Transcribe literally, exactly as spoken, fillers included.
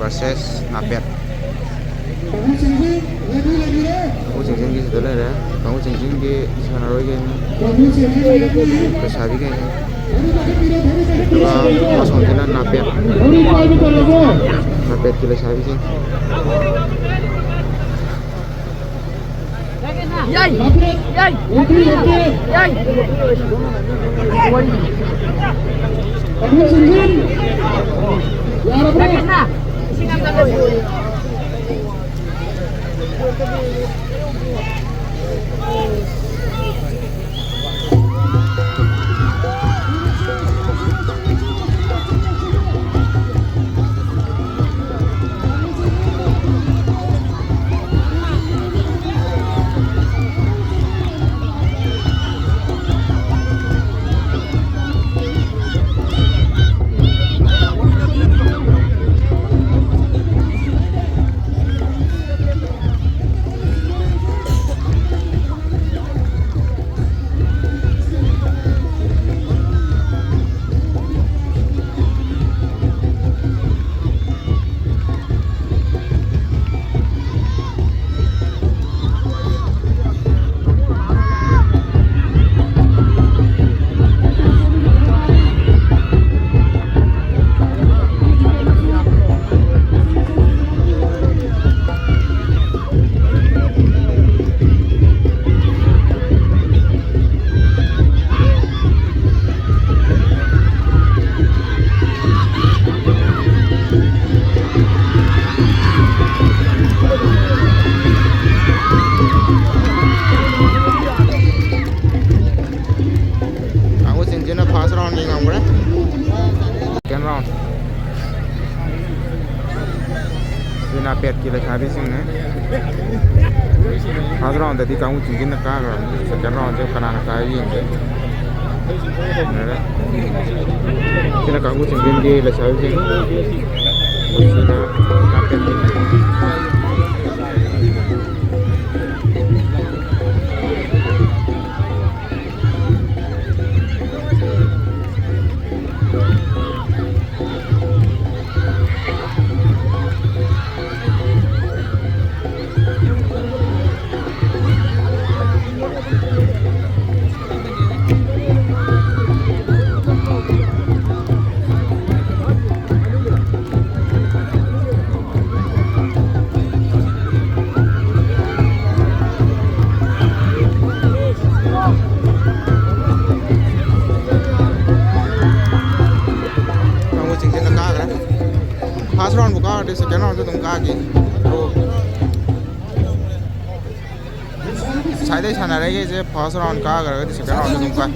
Versus ꯅꯥꯄꯦꯠ꯫ ꯀꯥꯡꯕꯨ ꯆꯤꯡꯁꯤꯟꯒꯤꯁꯤꯗ ꯂꯩꯔꯦ꯫ ꯀꯥꯡꯕꯨ ꯆꯤꯡꯁꯤꯟꯒꯤ ꯁꯥꯟꯅꯔꯣꯏꯈꯩꯅꯤ꯫ ꯂꯩꯁꯥꯕꯤꯈꯩꯅꯤ꯫ ꯑꯗꯨꯒ ꯑꯁꯣꯝꯁꯤꯅ ꯅꯥꯄꯦꯠ꯫ ꯅꯥꯄꯦꯠꯀꯤ ꯂꯩꯁꯥꯕꯤꯁꯤꯡ꯫ ꯌꯥꯏ! ꯌꯥꯏ! ꯌꯥꯏ! ꯀꯥꯡꯕꯨꯁꯤꯡꯁꯤꯅ first round ꯉꯝꯈ꯭ꯔꯦ꯫ Second round꯫ ꯁꯤꯅ ꯄꯦꯠꯀꯤ ꯂꯩꯁꯥꯕꯤꯁꯤꯡꯅꯦ꯫ First round ꯗꯗꯤ ꯀꯥꯡꯕꯨ ꯆꯤꯡꯁꯤꯟꯅ ꯀꯥꯈ꯭ꯔꯕꯅꯤ꯫ Second round ꯁꯦ ꯀꯅꯥꯅ ꯀꯥꯏ ꯌꯦꯡꯒꯦ꯫ ꯁꯤꯅ ꯀꯥꯡꯕꯨ ꯆꯤꯡꯁꯤꯟꯒꯤ ꯂꯩꯁꯥꯕꯤꯁꯤꯡ꯫ ꯁꯤꯅ ꯅꯥꯄꯦꯠꯀꯤ꯫ ꯀꯥꯔꯗꯤ second round ꯁꯨ ꯑꯗꯨꯝ ꯀꯥꯈꯤ꯫ ꯉꯁꯥꯏꯗꯩ ꯁꯥꯟꯅꯔꯛꯏꯁꯦ first round ꯀꯥꯈ꯭ꯔꯒꯗꯤ second round ꯁꯨ ꯑꯗꯨꯝ ꯀꯥꯏ꯫